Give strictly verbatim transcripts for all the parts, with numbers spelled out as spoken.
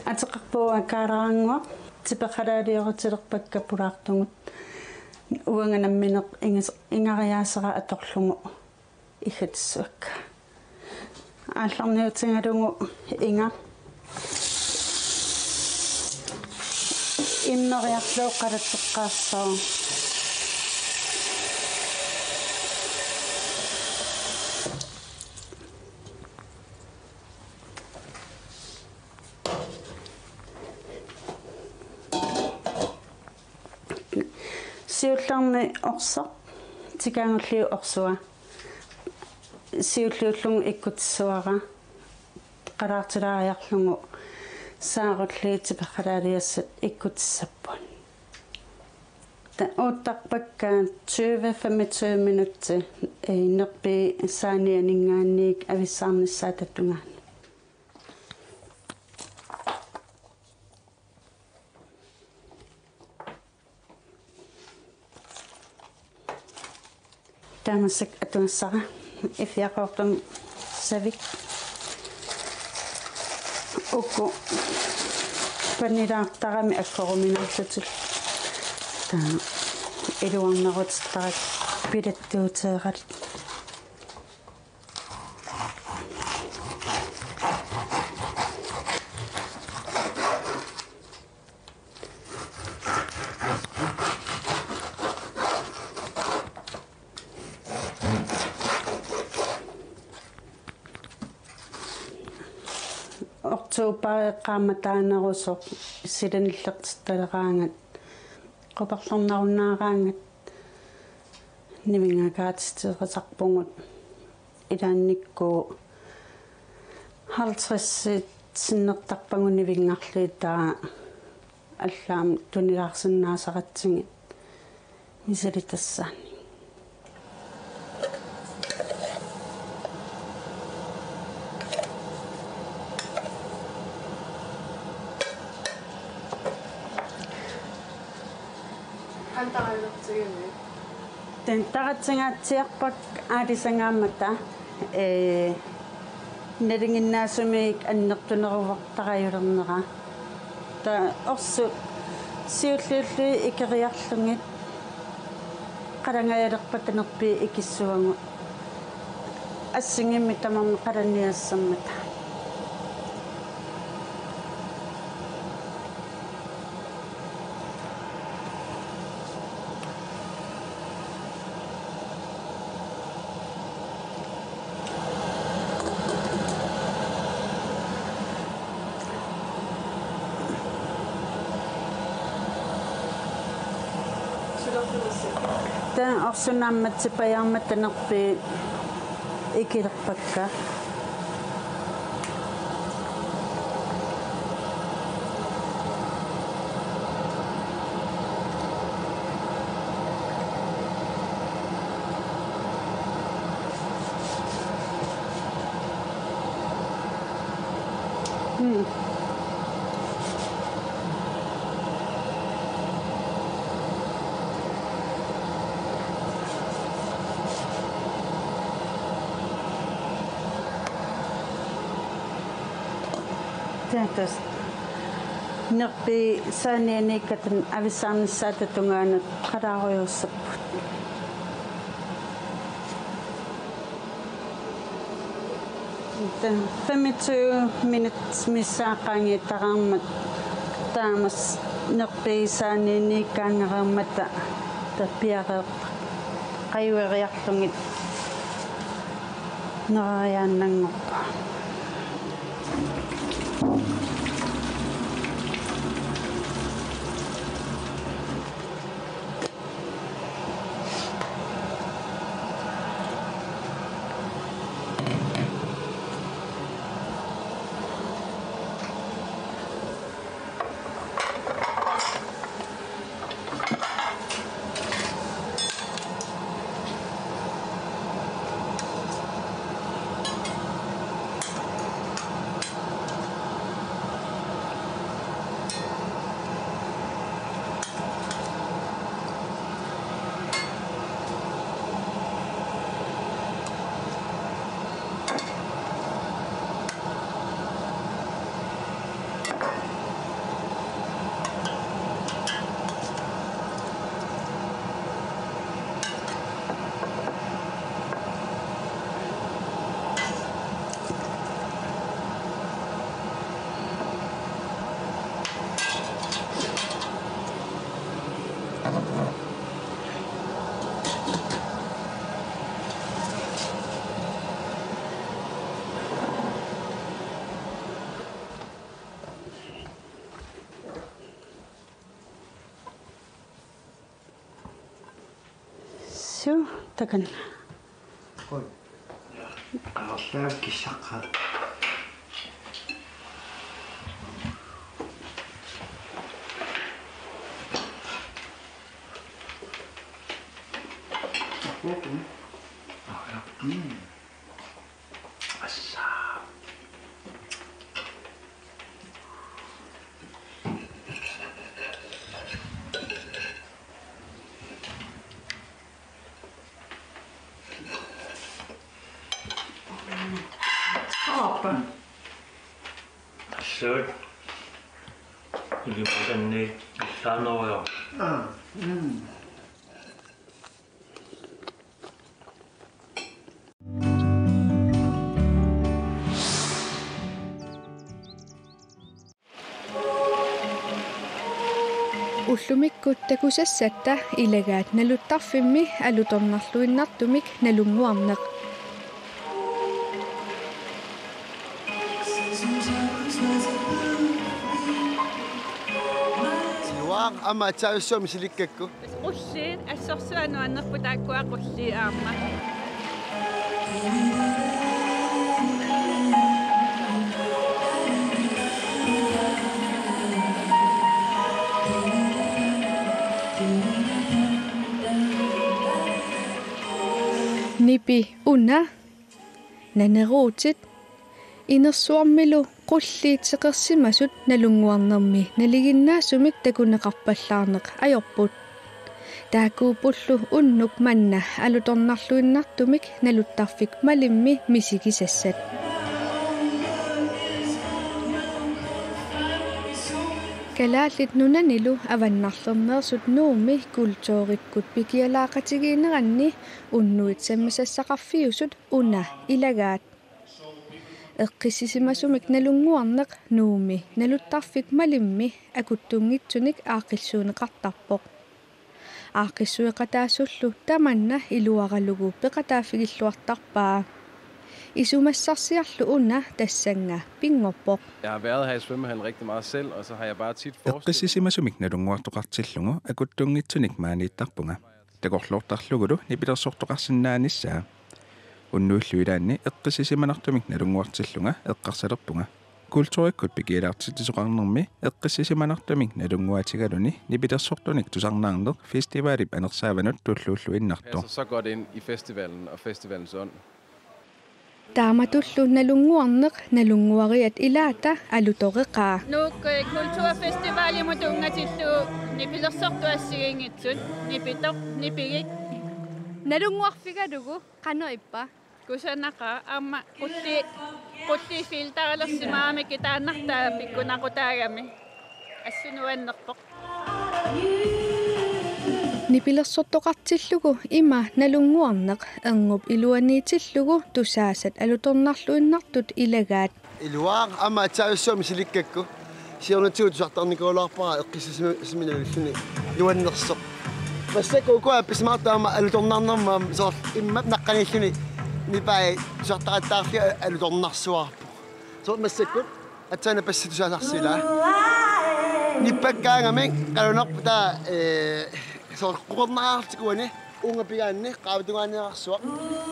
Ateqarpugut akaaleraannguaq, tipeqalaaliorutilerpakka pulaartugut. Uanga nammineq ingas-, ingariaasera atorlugu iggatissavakka. Aallarniutigalugu inga immeriarlugu qalattoqqaartoq. Siullerni orsoq, tikaagulliup orsua. Siulliullugu ikkutissavara, qalaartilaariarlugu saarulliit tipeqalaaliassat ikkutissapput. Ta-, uuttarpakka tyve femogtyve minutsit, eh, nerpiit saanianinngaanniit avissaarnissaata tungaanut. Taamassa atugassara iffiaqoortumik savik. Uku panilaartaramik aggoruminaarlutik. Taava iluarnerutittarakku pilattuuteeralik. Oktober qaammataanerusoq silanillertittaleraangat, quperlernarunnaaraangat nivinngakaatiterisarpugut. Ilaannikkut halvtreds sinnertarpagut nivinngarluta, allaammi tunilaarsinnaasaratsigit misilitassaannik. Qantarillertigimmi? Taava taratsingaatsiarpakka aalisagaammata, ee, nalinginnaasumik annertuneruartariulernera. Taava orsut siulliullugit ikeriarlugit qalangajalerpata nerpiit ikissuagut. Assingimmik tamarmik qalanniassammata. Taava orsut naammatsipajaarmata nerpiit ikilerpakka. Mm. Taava tassa nerpiit saanianiikkatta avissaarnissaata tungaanut qalaarujoorsapput. Femogtyve minutsit missaat qaangiuttaraarmata, taamassa nerpiit saanianiikkaangareermata taava piareerpakka, qajueriarlugit nereriaannanngorput. Takan. Oj. Arlaak kissaqqaa. Mm. Assa. Aappa. Assut. Ilimatanni allaanerujoq. Aa, mm. Ullumikkut takusassatta ilagaat naluttarfimmi alutornarluinnartumik Nalunnguarneq. Iluaq, aamma aatsaat suami silikkakku. Qulliit, assorsuaq nuannerpoq taakkua qulliit aamma. Nipi una, naneruutit, inersuarmilu qulliit seqersimasut Nalunnguarnermi nalinginnaasumik takuneqarpallaarneq ajorput. Taakkuuppullu unnuk manna alutornarluinnartumik naluttarfik malimmi misigisassat. Kalaallit Nunanilu Avannarlermeersut Nuummi kulturikkut pikialaaqatigiinneranni unnuit sammisassaqarfiusut una ilagaat. Eqqissisimasumik Nalunnguarneq Nuummi naluttarfik malimmi akuttunngitsunik aaqqissuunneqartarpoq. Aaqqissueqataasullu tamanna iluaralugu peqataaffigilluartarpaa. Isumassarsiarlu una tassannga pinngorpoq. Jeg har været her i svømmehallen rigtig meget selv, og så har jeg bare tit forestillet mig Eqqissisimasumik nalunnguartoqartillugu akuttunngitsunik maaniittarpunga. Takorloortarlugulu nipilersortoqarsinnaanissaa. Unnuillu ilaanni eqqissisimanartumik nalunnguartillunga eqqarsalerpunga. Kulturikkut pikialaartitsisoqarnermi eqqissisimanartumik nalunnguatigaluni nipilersortunik tusarnaarneq festivalip anersaavanut tulluulluinnartoq. Passer så godt ind i festivalen og festivalens ånd. Taamatullu Nalunnguarneq nalunnguariat ilaata alutoreqaa. Nuuk, eh, kulturfestivalimut tunngatillugu nipilersortut assigiinngitsut, nipitoq, nipigik. Nalunnguarfigalugu qanoq ippa? Kusanaqaaq, aamma qulli-, qulliit filterilersimagamikku taannartaa pikkunaqutaagami. Assut nuannerpoq. Nipilersortoqartillugu ima Nalunnguarneq erngup iluaniitillugu tusaasat alutornarluinnartut ilagaat. Iluaq, aamma aatsaat suami silikkakku. Siornatigut tusartarnikuugaluarpara eqqissisimasumik nalulluni nuannersoq. Massakkut ukua appisimaartut aamma alutornarnermut aamma soorlu immap naqqaniilluni nipai tusartaqattaarlugit alutornarsuarpoq. Soorlu massakkut aatsaat napassaq tusaasarsi ilaa. Nippakkaangamik qalunerput taava, ee, soorlu qoqornariarlutik uani uunga pigaanni qaavatungaaniarsuaq,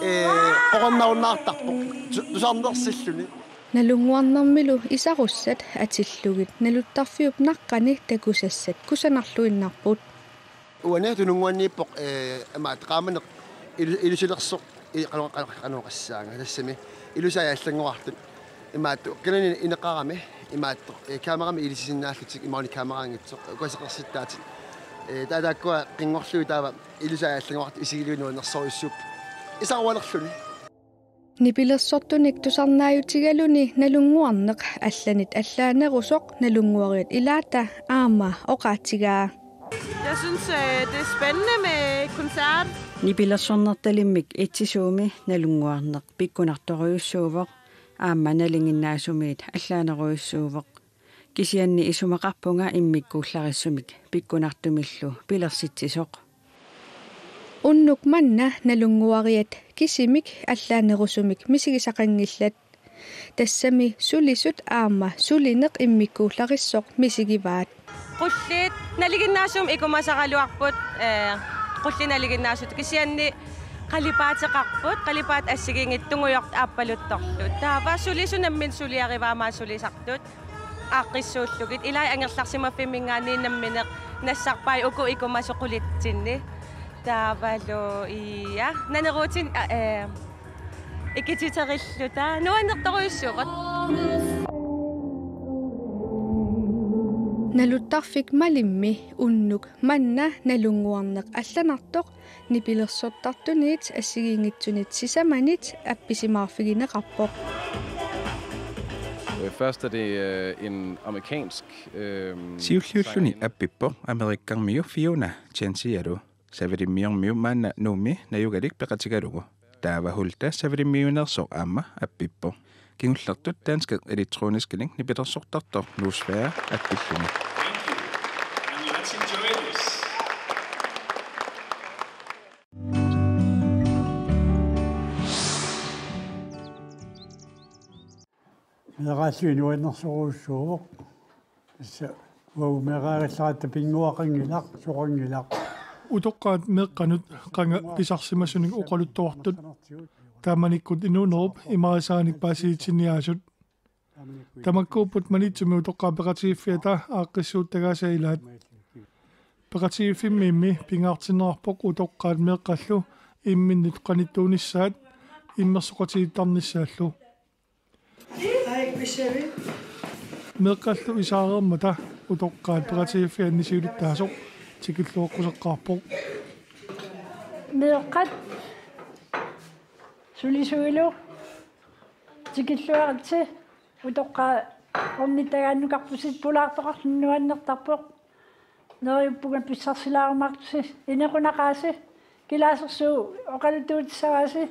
ee, qoqornarunnaartarpoq. Tu-, tusarnersilluni. Nalunnguarnermilu isarussat atillugit naluttarfiup naqqani takusassat kusanarluinnarput. Uani tununnguanniippoq, ee, imaattoq qaamaneq ilu-, ilusilersoq, i-, qano-, qano-, qanoq oqassaanga, tassami ilusai allanngorartut. Imaattoq kinaani ineqarami, imaattoq, ee, kamerami ilisisinnaallutik, imaluunniit kameraanngitsoq, ukua seqersittaatit. Ee, taava taakkua qinngorlugit taava ilusai allanngorartut isigilugit nuannersorujussuupput. Isarualerluni. Nipilersortunik tusarnaajutigaluni Nalunnguarneq allanit allaanerusoq nalunnguariat ilaata aamma oqaatigaa. Jeg synes, øh, det er spændende med koncert. Nipilersornertalimmik Itsisuumi Nalunnguarneq pikkunartorujussuuvoq, aamma nalinginnaasumiit allaanerujussuuvoq. Kisianni isumaqarpunga immikkuullarissumik pikkunartumillu pilersitsisoq. Unnuk manna nalunnguariat kisimik allaanerusumik misigisaqanngillat. Tassami sulisut aamma sulineq immikkuullarissoq misigivaat. Qulliit nalinginnaasumik ikumasaraluarput, ee, qulliit nalinginnaasut kisianni Qalipaateqarput, qalipaatit assigiinngitsut tungujortut aappaluttortut. Taava sulisut nammineq suliarivaa aamma sulisartut aaqqissuullugit. Ilai angerlarsimaffimminngaanniit nammineq nassarpai uku ikumasut qulitsinni. Taavalu ia, naneruutin, a, eh, ikititerilluta. Nuannertorujussuuvoq. Naluttarfik Malimmi unnuk manna nalunnguarneq allanartoq nipilersortartunit assigiinngitsunit sisamanit appisimaarfigineqarpoq. Øh, Først er det øh, en amerikansk øh, Siulliulluni sang. Appippoq amerikkarmiu Fiona Chansialu. Savalimmiormiu maanna Nuummi najugalik peqatigalugu. Taava Hulda Savalimmiuneersoq aamma appippoq. Kingullertut danskit elektroniskinik nipilersortartoq Noosfære appilluni. Thank you. And let's enjoy this. Meeraallu nuannersorujussuuvoq. Tassa uagut meeraaleratta pinnguaqanngilaq, soqanngilaq. Utoqqaat meeqqanut qanga pisarsimasunik oqaluttuartut. Taamanikkut inuunerup imarisaanik paasisitsiniaasut. Tamakkuupput Maniitsumi utoqqaat peqatigiiffiata aaqqissuuttagaasa ilaat. Peqatigiiffimmiimmi pingaartinneqarpoq utoqqaat meeqqallu imminnut qanittuunissaat immersoqatigiittarnissaallu. Meeqqallu isaareermata utoqqaat peqatigiiffianni siulittaasoq tikilluaqquseqqaarpoq. Meeqqat sulisuilu tikilluaritsi utoqqaat ornittagaannukarpusi pulaartoqarluni nuannertarpoq. Neriuppunga pissarsilaarumaartusi inequnaqaasi kilaasersuup oqaluttuutissavaasi.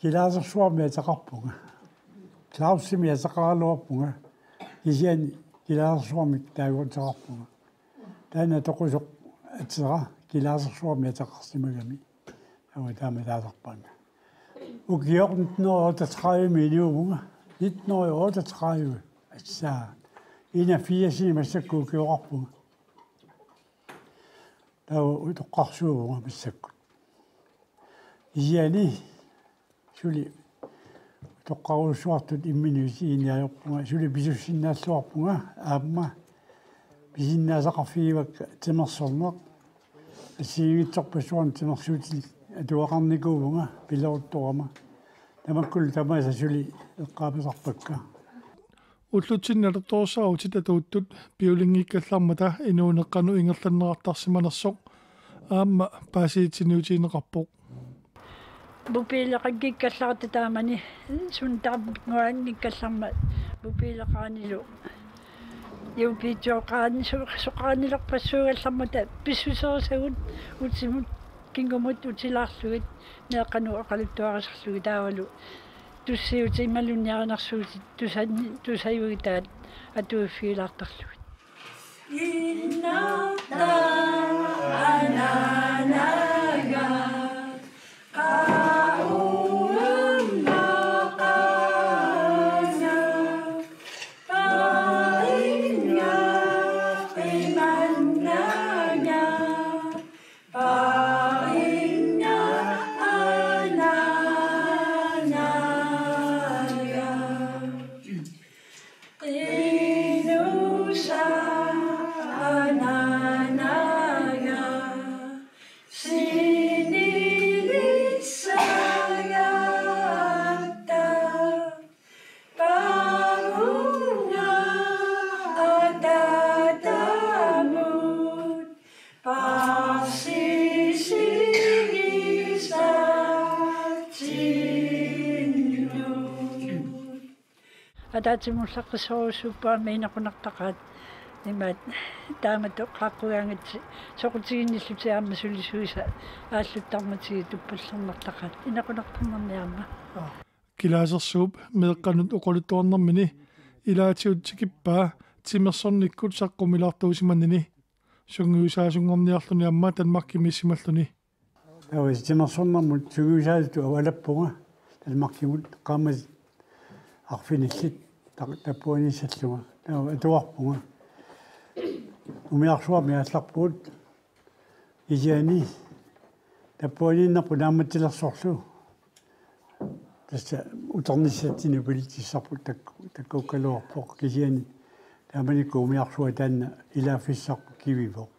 Kilaasersuarmik ateqarpunga. Clausimi ateqaraluarpunga. Kisianni kilaasersuarmik taaguuteqarpunga. Taanna toqusoq atera kilaasersuarmik ateqarsimagami. Aamma taama taasarpaannga. Ukioq nitten hundrede og otteogtredive-mi inuuvunga. Nitten hundrede og otteogtredive. Assa. Enogfirsimi massakkut ukioqarpunga. Taava utoqqarsuuvunga massakkut. Kisianni suli utoqqarujussuartut imminut isigineq ajorpunga, suli pisussinnaalluarpunga aamma pisinnaasaqarfigivakka timersorneq. Assigiinngitsorpassuarnik timersuutinik atugaqarnikuuvunga pileruttorama. Tamakkullu tamaasa suli eqqaamasarpakka. Ullutsinni atortorsarutit atuuttut piulinngikkallarmata inuuneq qanoq ingerlanneqartarsimanersoq aamma paasisitsiniutigineqarpoq. Mobileqanngikkallarta taamani suntaarnguanngikkallarmat mobileqaranilu. Jupiitsuoqarani su-, suqaranilerpassuugallarmata pissuserisagut utimut kingumut utilaarlugit meeqqanut oqaluttuarisarlugit taavalu tussiutit imaluunniit erinarsuutit tusanni tusajugitaat atuiffigilaartarlugit. Ataatsimut ullaqqissorujussuupput aamma inequnartaqaat. Imaat taamatut qaaqqugaangatsigit soqutiginnillutik aamma sulisuisa aalluttarmatigit uppallernartaqaat. Inequnartarnermi aamma. Kilaasersuup meeqqanut oqaluttuarnermini ilaatigut tikippaa timersornikkut saqqumilaartuusimannini. Sungiusaasunngorniarluni aamma Danmarkimiissimalluni. Taava timersornermut sungiusaasutut avalappunga Danmarkimut qaammatit arfinillit ta-, tappavaniissallunga. Taava atuarpunga. Umiarsuarmi aallarpugut kisianni Tappuaniinnarpoq naammassilersorlu. Tassa uternissatsinnut politissarput takku-, takkukkaluarpoq kisianni taamanikkut umiarsuaq taanna ilaaffissarput kivivoq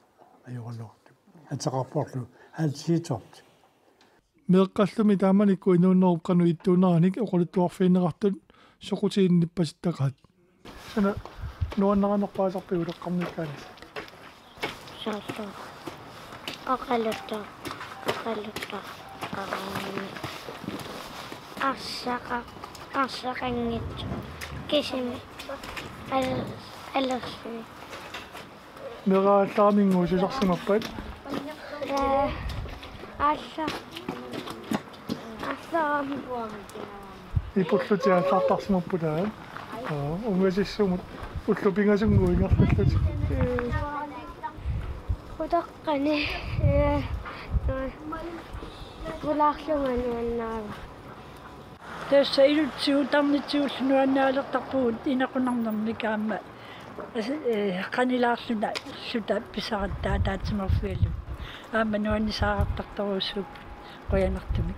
ajoraluartumik. Ateqarporlu halv seksogtres. Meeqqallumi taamanikkut inuunerup qanoq ittuuneranik oqaluttuarfigineqartut soqutiginnippasittaqaat. Suna nuannarinerpaasarpiuk uleqqarniikkaanni? Soorlu. Oqaluttu-, oqaluttuaqqaarami. Arsaqa-, arsaqanngitsoq. Kisimi. Al-, alerluni. Meeraq aallaraminnguit susarsimappat? Ee, aalla-, aallarami. Ipullutit aallartarsimapput aat. Aa, ungasissumut ullut pingasunnguit ingerlallutit. Mm. Utoqqaani, ee, pulaarlunga nuannaarama. Tassa ilutsigut tarnitsigullu nuannaalertarpugut inequnarnermik aamma, as-, ee, qanilaarlunga suna pisaratta ataatsimeerfigalugit. Aamma nuannisaarartartorujussuupput qujanartumik.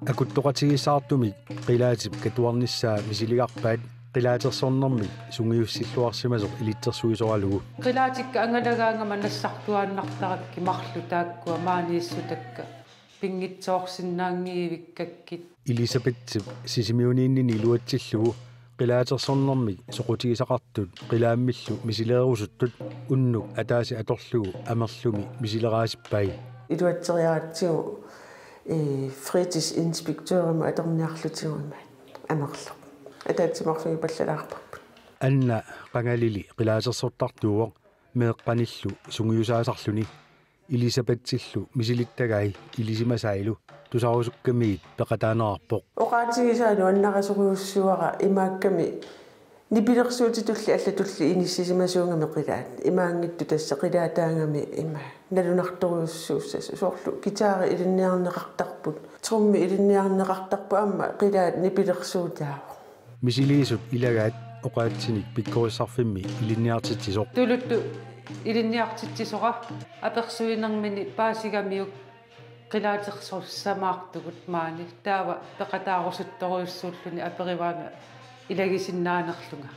Akuttoqatigiissaartumik qilaatip katuarnissaa misiligarpaat qilaatersornermik sungiussilluarsimasoq ilitsersuisoralugu. Qilaatikka angalagaangama nassartuaannartarakkit marluk taakkua maaniissutakka pinngitsoorsinnaanngivikkakkit. Elisabethip Sisimiuniinnini iluatsillugu qilaatersornermik soqutigisaqartut qilaammillu misileerusuttut unnuk ataaseq atorlugu Amerlumi misileraasippai. Iluatseriaratsigu, ee, fritidsinspektørimut atorniarlutigu ima Amerloq. Ataatsimeerfigipallalaarparput. Anna qangalili qilaatersortartuuvoq meeqqanillu sungiusaasarluni. Elisabethillu misilittagai ilisimasailu tusarusukkamigit peqataanerarpoq. Oqaatigisaa nuannarisorujussuara imaakkami nipilersuutitulli allatulli inissisimasuugami qilaat. Imaanngitsoq tassa qilaataagami ima nalunartorujussuussasut soorlu guitari ilinniarneqartarput, trummi ilinniarneqartarput aamma qilaat nipilersuutaavoq. Misiliisut ilagaat oqaatsinik pikkorissarfimmi ilinniartitsisoq. Tuluttut ilinniartitsisora apersuinermini paasigamiuk qilaatersorsamaartugut maani taava peqataarusuttorujussuulluni aperivaanga ilagisinnaanerlunga.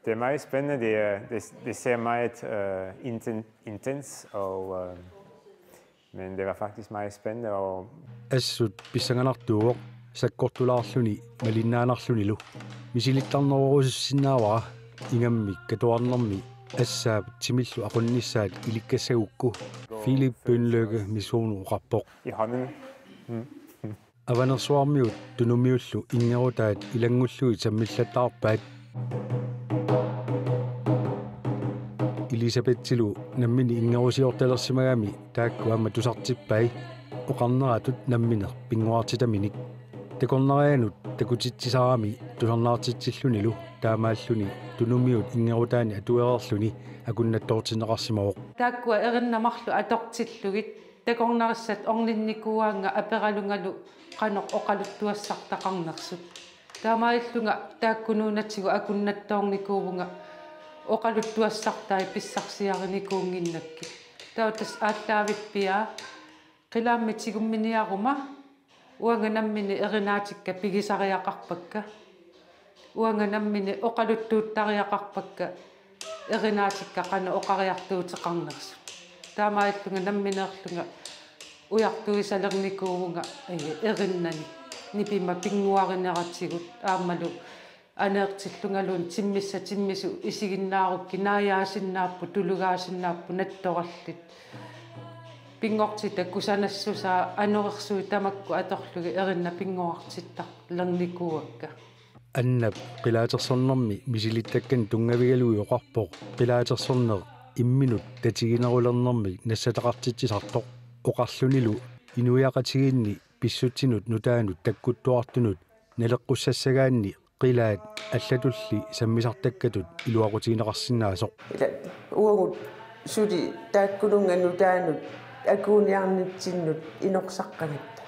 Det er meget spændende. Det er, det, det ser meget, øh, inten-, intens, og, øh, men det var faktisk meget spændende, og Assut pissanganartuuvoq sakkortulaarluni malinnaanarlunilu. Misilittarnerorusussinnaavara ingammik katuarnermi assaap timillu aqunnissaat ilikkassagukkit, Philip Bønlykke Missono oqarpoq. I hånden. Mm. Avanersuarmiut Tunumiullu inngerutaat ilanngullugit sammillattaarpaat. Elisabethilu nammineq inngerusiortalersimagami taakku aamma tusartippai oqarneratut nammineq pinnguartitaminik. Takornarianut takutitsisarami tusarnaartitsillunilu taamaalluni Tunumiut inngerutaanni atuereerluni akunnattoortinneqarsimavoq. Taakkua erinnat marluk atortillugit takornarissat orninnikuuaannga aperalungalu qanoq oqaluttuassartaqarnersut. Taamaallunga taakkununnatigut akunnattoornikuuvunga oqaluttuassartai pissarsiarinikuunnginnakkit. Taava tassa aallaavippia qilaammik tigumminiaruma uanga nammineq erinaatikka pigisariaqarpakka. Uanga nammineq oqaluttuuttariaqarpakka erinaatikka qanoq oqariartuuteqarnersut. Taamaallunga nammineerlunga ujartuisalernikuuvunga, ee, erinnanik nipimma pinnguarineratigut aammalu aneertillungaluunniit timmissat timmisut isiginnaarukkit naajaasinnaapput, tulugaasinnaapput nattorallit. Pinngortitaq kusanassusaa anorersuit tamakku atorlugit erinnat pinnguartittarlernikuuakka. Annap qilaatersornermi misilittakkanik tunngavigalugit oqarpoq qilaatersorneq imminut tatiginerulernermik nassataqartitsisartoq oqarlunilu inuiaqatigiinni pissutsinut nutaanut takkuttuartunut naleqqussassagaanni qilaat allatulli sammisartakkatut iluaqutigineqarsinnaasoq. Ila uagut suli taakkununnga nutaanut akuuniarnitsinnut inorsaqqagatta.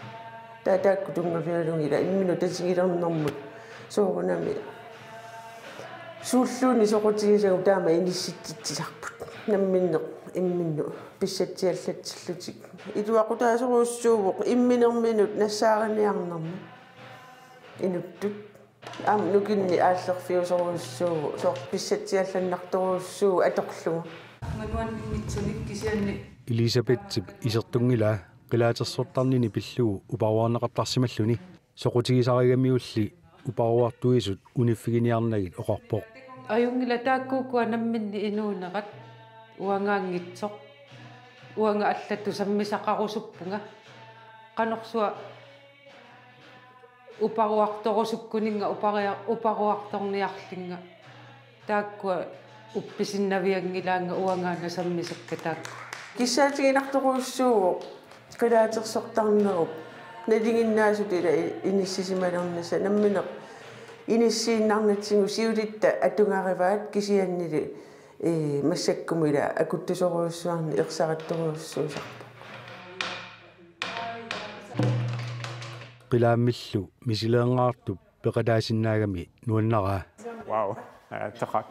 Taava taakku tunngavigalugit ila imminut tatigilernermut soorunami Suulluunniit soqutigisagut taama inissitsitsisarput. Namminneq imminnut pissatsiallatsillutik. Iluaqutaasorujussuuvoq imminerminut nassaariniarnermi. Inuttut. Aamma nukinnik aallerfiusorujussuuvoq, soorlu pissatsiallannartorujussuuvoq atorlugu. Nuanninngitsunik kisianni. Elisabethip isertunngilaa qilaatersortarnini pillugu uparuarneqartarsimalluni. Soqutigisarigamiulli uparuartuisut uniffiginiarnagit oqarpoq. Ajunngilaq taakkuukua namminneq inuunerat uangaanngitsoq. Uanga allatut sammisaqarusuppunga. Qanorsuaq uparuartorusukkuninnga uparia-, uparuartorniarlunga. Taakkua uppisinnavianngilaannga uangaana sammisakka taakkua. Kissaatiginartorujussuuvoq qilaatersortarnerup nalinginnaasutut ila i-, inissisimalernissaq nammineq inissiinnarnatsigu siulitta atugarivaat kisiannili, ee, massakkumut ila akuttusorujussuarnik ersarattorujussuusarpoq. Qilaammillu misileerngaartup peqataasinnaagami nuannaraa. Wow, uh, taqak.